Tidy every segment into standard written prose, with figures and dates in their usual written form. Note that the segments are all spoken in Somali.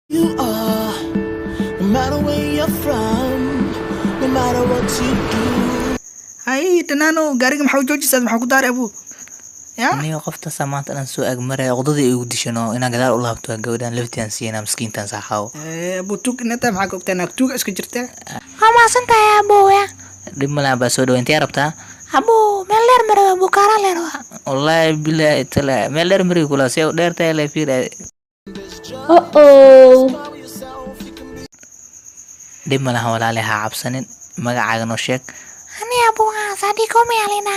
You are, no matter where you're from, no matter what you do. Hay dhanaano, gaariga maxaa u joojisaa? Maxaa ku daaray, abuu ya? Aniga qoftaasa maanta dhan soo agmaraya, oqdadii igu dishano inaan gadaal u laabto. Gabadhan laftiaan siiyana, miskiintan saaxaawo. Abuu, tuug inata maxaa ka ogtaa? Naag tuuga iska jirtaa. Waa mahadsantahay, abooya. Dhib malaha, baa soo dhawa. Intee rabtaa? Abuu, meel dheer marawa, abuu, kaaraan lee rabaa. Wallaahi bilaahi tala, meel dheer mari kula see u dheer tahay le fiir. Uh-oh. Dhib malaha, walaale, ha cabsanin. Magacaaga noo sheeg. Ani abuu ah Sadiiko miyalina.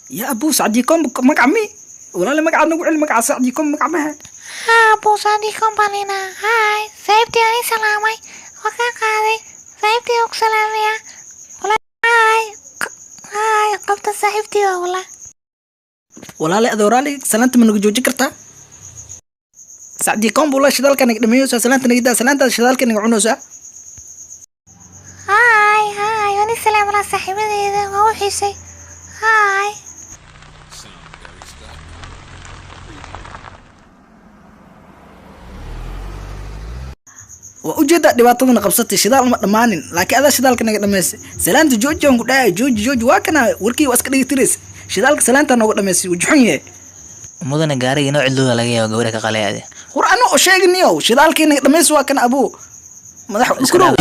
Ya abuu, Sacdiikom magac mi? Walaale, magacaad nagu celi. Magaca Sacdiikom magac maha. Ha abuu, Sadiiko balina. Hi saaxiibtii, ani salaamay, waa kaa qaaday saaxiibtii, oo ku salaamaya. Hi hi, qofta saaxiibtii waa walaa. Walaale, adoo raali, salaanta ma nagu joojin kartaa? Sacdiikom buu la shidaalka naga dhameeyeysaa. Salaanta naga daa, salaantaada shidaalka naga cunaysaa. Hi hi, ani salaam walaa, saaxiibadeeda waa u xiisay. Hi. Waa ujeedaa dhibaatadana qabsatay. Shidaal ma dhammaanin, laakiin adaa shidaalka naga dhamaysay. Salaanta jooji aan ku dhahay, jooji, jooji. Waa kana warkii, waa iska dhigtirays. Shidaalka salaanta nooga dhamaysay, wuu juxun yahay. Mudane, gaariga inoo cidlooda laga yaaba, gabadha ka qalay ade. War ano oo sheegniyo shidaalkii naga dhamaysay, waa kana abuu madax Iska kurow.